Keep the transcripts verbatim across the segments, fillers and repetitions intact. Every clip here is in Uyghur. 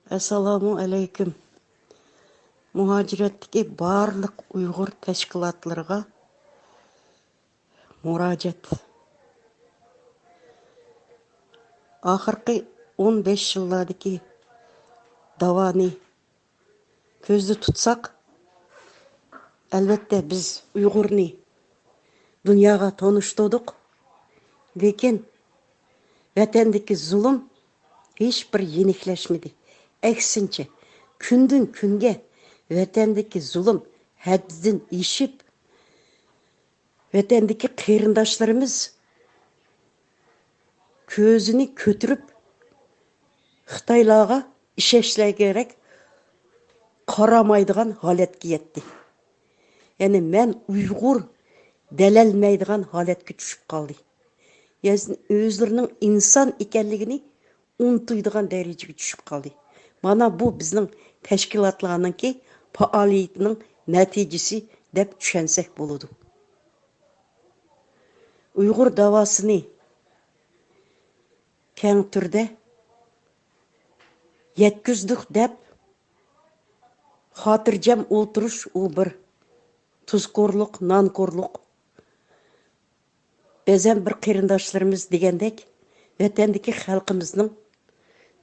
ئەسسالامۇ ئەلەيكۇم. مۇھاجىرەتتىكى بارلىق ئۇيغۇر تەشكىلاتلىرىغا مۇراجىئەت. ئاخىرقى ئون بەش يىللاردىكى داۋانى كۆزدە تۇتساق، ئەلۋەتتە، بىز ئۇيغۇرنى دۇنياغا تونۇشتۇردۇق، لېكىن ۋەتەندىكى زۇلۇم ھېچ بىر يېنىكلەشمىدى. ئەكسىنچە، كۈندىن كۈنگە ۋەتەندىكى زۇلۇم ھەددىدىن ئېشىپ، ۋەتەندىكى قېرىنداشلىرىمىز كۆزىنى كۆتۈرۈپ، خىتايلارغا ئىشەنچلىكرەك قارىمايدىغان ھالەتكە يەتتى. يەنى مەن ئۇيغۇر دېيەلمەيدىغان ھالەتكە چۈشۈپ قالدى. يەنى ئۆزلىرىنىڭ ئىنسان ئىكەنلىكىنى ئۇنتۇيدىغان دەرىجىگە چۈشۈپ قالدى. مانا بۇ بىزنىڭ تەشكىلاتلارنىڭكى پائالىيىتىنىڭ نەتىجىسى دەپ چۈشەنسەك بولىدۇ. ئۇيغۇر داۋاسىنى كەڭ تۈردە يەتكۈزدۇق دەپ خاتىرجەم ئولتۇرۇش، ئۇ بىر تۇزكورلۇق، نانكورلۇق. بەزەن بىر قېرىنداشلىرىمىز دېگەندەك، ۋەتەندىكى خەلقىمىزنىڭ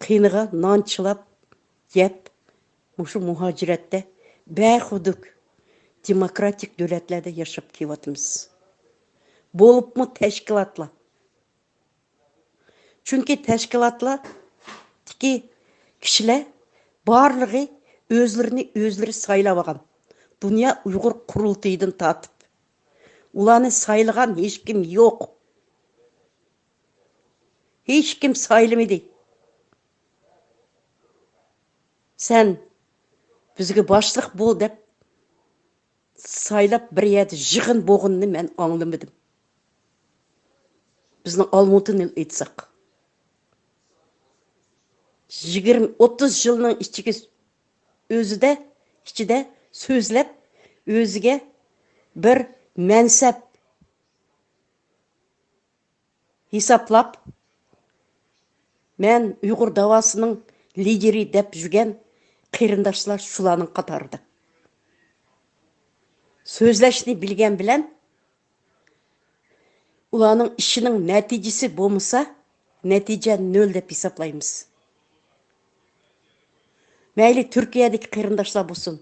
قېنىغا نان چىلاپ يەپ، مۇشۇ مۇھاجىرەتتە بەخۇدۇك دېموكراتىك دۆلەتلەردە ياشاپ كېلىۋاتىمىز. بولۇپمۇ تەشكىلاتلار. چۈنكى تەشكىلاتلاردىكى كىشىلەر بارلىقى ئۆزلىرىنى ئۆزلىرى سايلاۋالغان. دۇنيا ئۇيغۇر قۇرۇلتىيىدىن تارتىپ، ئۇلارنى سايلىغان ھېچكىم يوق. ھېچكىم سايلىمىدى. سەن بىزگە باشلىق بول دەپ سايلاپ بىر يەردە يىغىن بولغىنىنى مەن ئاڭلىمىدىم. بىزنىڭ ئالمۇتىنى ئېيتساق، يىگىرمە، ئوتتۇز يىلنىڭ ئىچىگە، ئۆزىدە، ئىچىدە سۆزلەپ، ئۆزىگە بىر مەنسەپ ھېسابلاپ، مەن ئۇيغۇر داۋاسىنىڭ لىدىرى دەپ يۈرگەن قېرىنداشلار شۇلارنىڭ قاتارىدا. سۆزلەشنى بىلگەن بىلەن ئۇلارنىڭ ئىشىنىڭ نەتىجىسى بولمىسا، نەتىجە نۆل دەپ ھېسابلايمىز. مەيلى تۈركىيەدىكى قېرىنداشلار بولسۇن،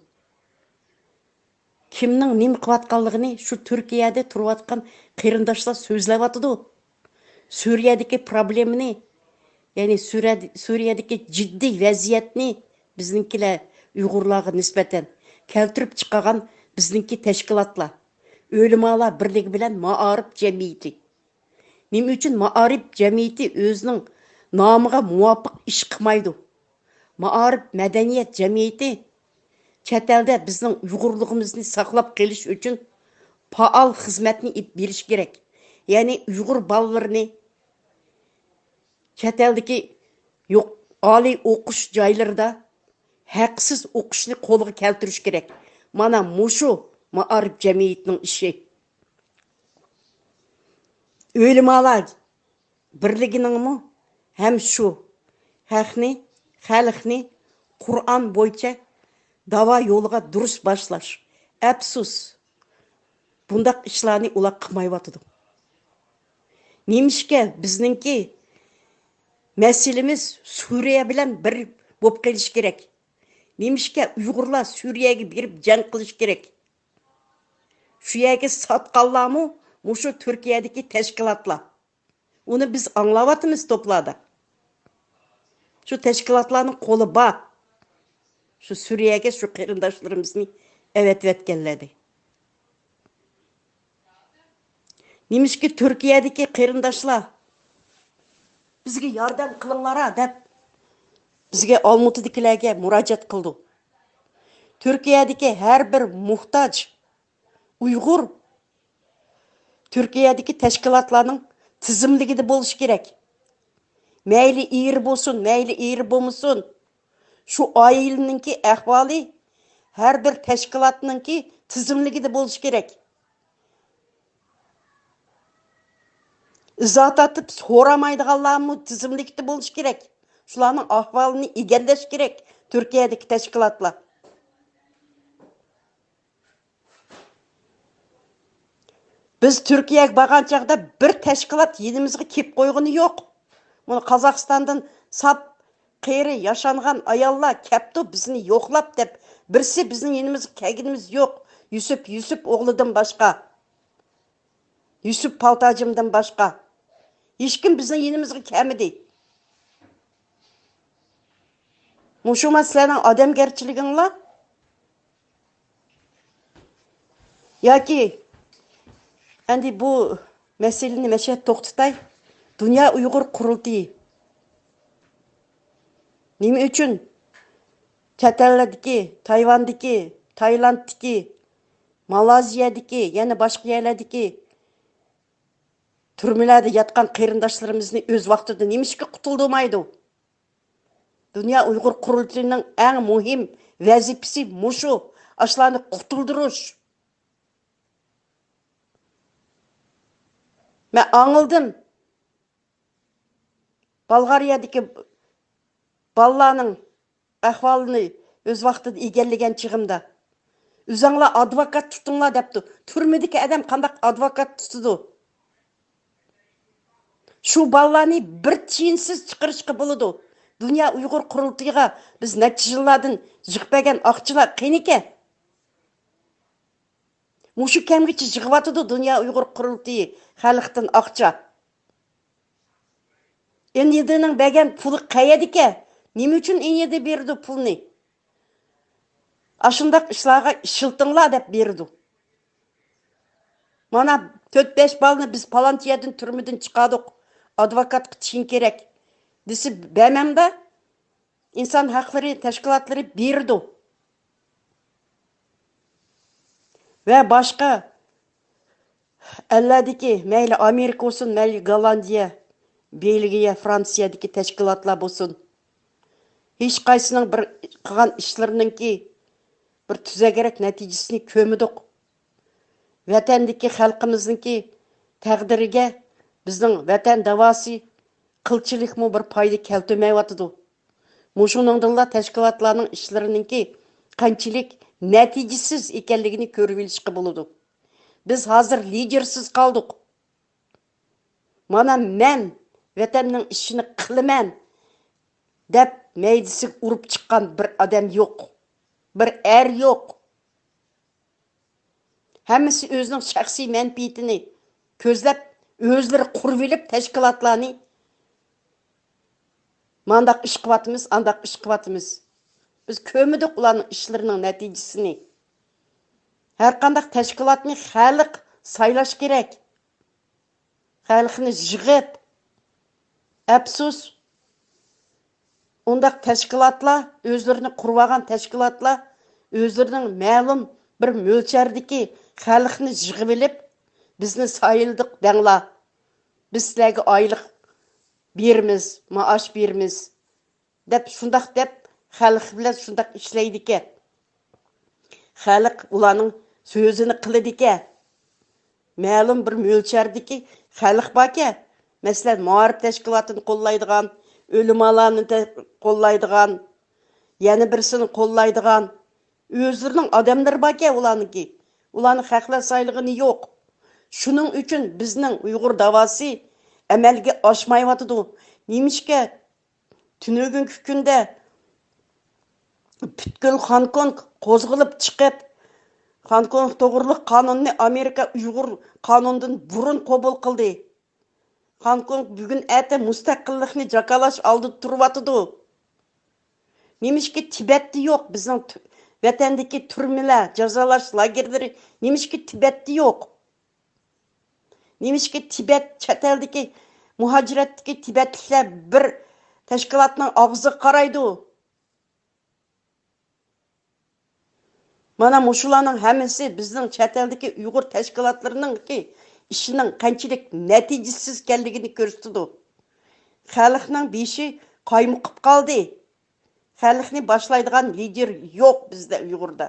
كىمنىڭ نېمە قىلىۋاتقانلىقىنى شۇ تۈركىيەدە تۇرۇۋاتقان قېرىنداشلار سۆزلەۋاتىدۇ. سۈرىيەدىكى پروبلېمىنى، يەنى سۈرە-، سۈرىيەدىكى جىددىي ۋەزىيەتنى بىزنىڭكىلەر ئۇيغۇرلارغا نىسبەتەن كەلتۈرۈپ چىقارغان بىزنىڭكى تەشكىلاتلار، ئۆلىمالار بىرلىكى بىلەن مائارىپ جەمئىيىتى. نېمە ئۈچۈن مائارىپ جەمئىيىتى ئۆزىنىڭ نامىغا مۇۋاپىق ئىش قىلمايدۇ؟ مائارىپ مەدەنىيەت جەمئىيىتى چەت ئەلدە بىزنىڭ ئۇيغۇرلۇقىمىزنى ساقلاپ قېلىش ئۈچۈن پائال خىزمەتنى ئېلىپ بېرىش كېرەك. يەنى ئۇيغۇر بالىلىرىنى چەت ئەلدىكى يۇق-، ئالىي ئوقۇش جايلىرىدا ھەقسىز ئوقۇشنى قولغا كەلتۈرۈش كېرەك. مانا مۇشۇ مائارىپ جەمئىيىتىنىڭ ئىشى. ئۆلىمالار بىرلىكىنىڭمۇ ھەم شۇ ھەقنى، خەلقنى قۇرئان بويىچە داۋا يولىغا دۇرۇس باشلاش. ئەپسۇس، بۇنداق ئىشلارنى ئۇلار قىلمايۋاتىدۇ. نېمىشقا بىزنىڭكى مەسىلىمىز سۈرىيە بىلەن بىر بولۇپ قېلىشى كېرەك؟ نېمىشقا ئۇيغۇرلار سۈرىيەگە بېرىپ جەڭ قىلىشى كېرەك؟ شۇ يەرگە ساتقانلارمۇ مۇشۇ تۈركىيەدىكى تەشكىلاتلار. ئۇنى بىز ئاڭلاۋاتىمىز توپلاردا. شۇ تەشكىلاتلارنىڭ قولى بار. شۇ سۈرىيەگە شۇ قېرىنداشلىرىمىزنى ئەۋەتىۋەتكەنلەردە. نېمىشقا تۈركىيەدىكى قېرىنداشلار بىزگە ياردەم قىلىڭلارا دەپ بىزگە ئالمۇتىدىكىلەرگە مۇراجىئەت قىلىدۇ؟ تۈركىيەدىكى ھەر بىر موھتاج ئۇيغۇر تۈركىيەدىكى تەشكىلاتلارنىڭ تىزىملىكىدە بولۇشى كېرەك. مەيلى ئېرى بولسۇن، مەيلى ئېرى بولمىسۇن، شۇ ئائىلىنىڭكى ئەھۋالى ھەر بىر تەشكىلاتنىڭكى تىزىملىكىدە بولۇشى كېرەك. ئىزا تارتىپ سورىمايدىغانلارمۇ تىزىملىكتە بولۇشى كېرەك. شۇلارنىڭ ئەھۋالىنى ئىگىلەش كېرەك تۈركىيەدىكى تەشكىلاتلار. بىز تۈركىيەگە بارغان چاغدا بىر تەشكىلات يېنىمىزغا كېلىپ قويغىنى يوق. مانا قازاقىستاندىن ساپ قېرى ياشانغان ئاياللار كەپتۇ بىزنى يوقلاپ دەپ، بىرسى بىزنىڭ يېنىمىزغا كەلگىنىمىز يوق. يۈسۈپ، يۈسۈپ ئوغلىدىن باشقا، يۈسۈپ پالتاجىمدىن باشقا ھېچكىم بىزنىڭ يېنىمىزغا كەلمىدى. مۇشۇما سىلەرنىڭ ئادەمگەرچىلىكىڭلار؟ ياكى ئەمدى بۇ مەسىلىنى مەشەدە توختىتاي. دۇنيا ئۇيغۇر قۇرۇلتىيى نېمە ئۈچۈن چەت ئەللەردىكى، تايۋاندىكى، تايلاندتىكى، مالايزىيەدىكى، يەنە باشقا يەرلەردىكى تۈرمىلەردە ياتقان قېرىنداشلىرىمىزنى ئۆز ۋاقتىدا نېمىشقا قۇتۇلدۇرمايدۇ؟ دۇنيا ئۇيغۇر قۇرۇلتىيىنىڭ ئەڭ مۇھىم ۋەزىپىسى مۇشۇ، ئاشۇلارنى قۇتۇلدۇرۇش. مەن ئاڭلىدىم، بۇلغارىيەدىكى بالىلارنىڭ ئەھۋالىنى ئۆز ۋاقتىدا ئىگىلىگەن چېغىمدا، ئۆزۈڭلار ئادۋوكات تۇتۇڭلار دەپتۇ. تۈرمىدىكى ئادەم قانداق ئادۋوكات تۇتىدۇ؟ شۇ بالىلارنى بىر تىيىنسىز چىقىرىشقا بولىدۇ. دۇنيا ئۇيغۇر قۇرۇلتىيىغا بىز نەچچە يىللاردىن يىغىپ بەرگەن ئاقچىلار قېنىكەن؟ مۇشۇ كەمگىچە يىغىۋاتىدۇ دۇنيا ئۇيغۇر قۇرۇلتىيى خەلقتىن ئاقچا. ئېن ي دنىڭ بەرگەن پۇلى قەيەردىكەن؟ نېمە ئۈچۈن ئېن ي د بېرىدۇ پۇلنى؟ ئاشۇنداق ئىشلارغا ئىشلىتىڭلار دەپ بېرىدۇ. مانا، تۆت بەش بالىنى بىز پالانچى يەردىن تۈرمىدىن چىقاردۇق، ئادۋوكاتقا تىيىن كېرەك دېسە، بەرمەمدۇ؟ ئىنسان ھەقلىرى تەشكىلاتلىرى بېرىدۇ. ۋە باشقا ئەللەردىكى، مەيلى ئامېرىكا بولسۇن، مەيلى گوللاندىيە، بېلگىيە، فرانسىيەدىكى تەشكىلاتلار بولسۇن، ھېچقايسىنىڭ بىر قىلغان ئىشلىرىنىڭكى بىر تۈزەكرەك نەتىجىسىنى كۆرمىدۇق. ۋەتەندىكى خەلقىمىزنىڭكى تەقدىرىگە بىزنىڭ ۋەتەن داۋاسى قىلچىلىكمۇ بىر پايدا كەلتۈرمەيۋاتىدۇ. مۇشۇنىڭدىنلا تەشكىلاتلارنىڭ ئىشلىرىنىڭكى قانچىلىك نەتىجىسىز ئىكەنلىكىنى كۆرۈۋېلىشقا بولىدۇ. بىز ھازىر لىدېرسىز قالدۇق. مانا مەن ۋەتەننىڭ ئىشىنى قىلىمەن دەپ مەيدىسىگە ئۇرۇپ چىققان بىر ئادەم يوق. بىر ئەر يوق. ھەممىسى ئۆزىنىڭ شەخسىي مەنپىئىتىنى كۆزلەپ، ئۆزلىرى قۇرۇۋېلىپ تەشكىلاتلارنى، مانداق ئىش قىلىۋاتىمىز، ئانداق ئىش قىلىۋاتىمىز. بىز كۆرمىدۇق ئۇلارنىڭ ئىشلىرىنىڭ نەتىجىسىنى. ھەرقانداق تەشكىلاتنى خەلق سايلاش كېرەك. خەلقنى يىغىپ، ئەپسۇس، ئۇنداق تەشكىلاتلار، ئۆزلىرىنى قۇرۇۋالغان تەشكىلاتلار ئۆزلىرىنىڭ مەلۇم بىر مۆلچەردىكى خەلقنى يىغىۋېلىپ، بىزنى سايلىدۇق دەڭلار، بىز سىلەرگە ئايلىق بېرىمىز، مائاش بېرىمىز دەپ، شۇنداق دەپ، خەلق بىلەن شۇنداق ئىشلەيدىكەن. خەلق ئۇلارنىڭ سۆزىنى قىلىدىكەن. مەلۇم بىر مۆلچەردىكى خەلق باركەن. مەسىلەن، مائارىپ تەشكىلاتىنى قوللايدىغان، ئۆلىمالارنى تە-، قوللايدىغان، يەنە بىرسىنى قوللايدىغان، ئۆزلىرىنىڭ ئادەملىرى باركەن ئۇلارنىڭكى. ئۇلارنى خەقلەر سايلىغىنى يوق. شۇنىڭ ئۈچۈن بىزنىڭ ئۇيغۇر داۋاسى ئەمەلگە ئاشمايۋاتىدۇ. نېمىشقا؟ تۈنۈگۈنكى كۈندە پۈتكۈل خانكونگ قوزغىلىپ چىقىپ، خانكونگ توغرۇلۇق قانۇننى ئامېرىكا ئۇيغۇر قانۇنىدىن بۇرۇن قوبۇل قىلدى. خانكونگ بۈگۈن ئەتە مۇستەقىللىقنى جاكارلاش ئالدىدا تۇرۇۋاتىدۇ. نېمىشقا تىبەتتە يوق بىزنىڭ تۈ-، ۋەتەندىكى تۈرمىلەر، جازالاش لاگېرلىرى نېمىشقا تىبەتتە يوق؟ نېمىشقا تىبەت، چەت ئەلدىكى، مۇھاجىرەتتىكى تىبەتلىكلەر بىر تەشكىلاتنىڭ ئاغزىغا قارايدۇ؟ مانا مۇشۇلارنىڭ ھەممىسى بىزنىڭ چەت ئەلدىكى ئۇيغۇر تەشكىلاتلىرىنىڭكى ئىشىنىڭ قانچىلىك نەتىجىسىز ئىكەنلىكىنى كۆرسىتىدۇ. خەلقنىڭ بېشى قايمۇقۇپ قالدى. خەلقنى باشلايدىغان لىدېر يوق بىزدە ئۇيغۇردا.